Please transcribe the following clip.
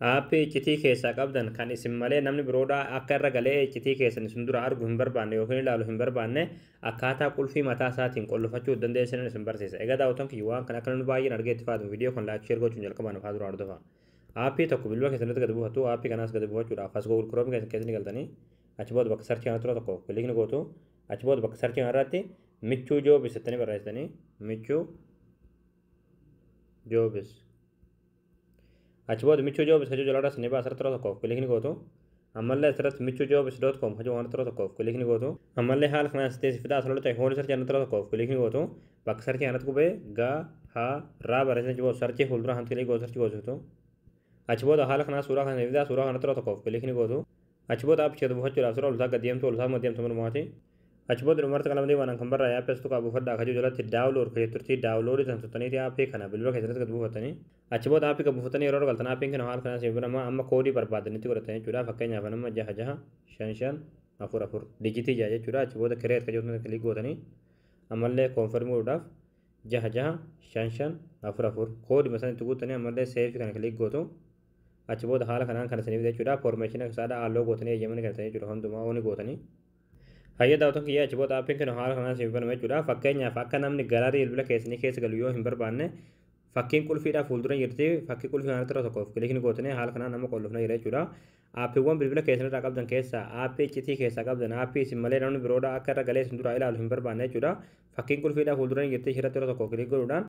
Aappii iccitii keessaa qabdan kan isin malee namni biroodhaa akka irra galee iccitii keessan isin dura argu hin barbaanne yookiin ilaalu hin barbaanne akkaataa qulfii mataa isaatiin qollofachuu dandeessan isin barsiisa. Egaa daawwattoon kiyya, waan kana akka namni baay'een argee itti fayyadamu viidiyoo kun like, share gochuun jalqabaan afaan dura hordofa. Aappii tokko bilbila keessanitti gadi buufattu. Aappii kanaas gadi buufachuudhaaf as Google Chrome keessan keessa ni galtanii, achi booda bakka search kana tura tokko click ni gootu. Achi booda bakka search kana irratti Michuu Jobs jettanii barreessitanii, Michuu Jobs. Achi booda Michuu Jobs kajuu jalaa ni baasa, irratti tokkoof click ni gootu. Ammallee asirratti michuujobs.com kajuu waan irratti tokkoof click ni gootu. Ammallee haala kanaan sitti fidaa, asirratti ta'e hoolii search kanatti tokkoof click ni gootu. Bakka search kanatti qubee gaa haa raa barreessanii, achi booda search fuuldura hanti click gootu, search gootu. Achi booda haala kanaa suuraa kana fidaa, suuraa kanatti tokkoof click ni gootu. Achi booda aappii gadi buufachuudhaaf suuraa oltaa gadi deemtu, oltaa deemtu manumaati. Achi booda dhumarratti qalamni waan kan barraa'e aappii asitu buufadhaa kajuu jalatti download kan jetturti, download tan tuttaniiti aappii kana bilbila keessatti gadi buufatanii. Achi booda aappii gadi buufatanii yeroo galtan, aappiin kana haala kanaan siif banama. Amma koodii barbaadanitti godhatanii jechuudha. Fakkeenyaaf nama 665544, dijitii 6 jechuudha. Achi booda create kan jettu click gootanii, ammallee confirm godhuudhaaf 665544 koodii masan itti guuttanii, ammallee save kana click gootu. Achi booda haala kanaan kan isiniif jechuudha. Permission isaadha halluu gootanii, eeyyamanii kan isiniif jechuudha, hundumaa ooni gootanii. Hayya daawwattoon kiyya, achi booda aappiin kun haala kanaan siif banama jechuudha. Fakkeenyaaf akka namni gallery bilbila keessanii keessa galu yoo hin barbaanne, fakkiin qulfiidhaa fuuldura jirti. Fakkii qulfii kanatti irra tokkoof click ni gootanii, haala kanaan nama qollofna jira jechuudha. Aappiiwwan bilbila keessan irraa qabdan keessaa aappii iccitii keessaa qabdan, aappii isin malee namni biroodhaa akka irra galee isin duraa ilaalu hin barbaanne jechuudha. Fakkiin qulfiidhaa fuuldura jirti, ishirratti irra tokkoof click godhuudhaan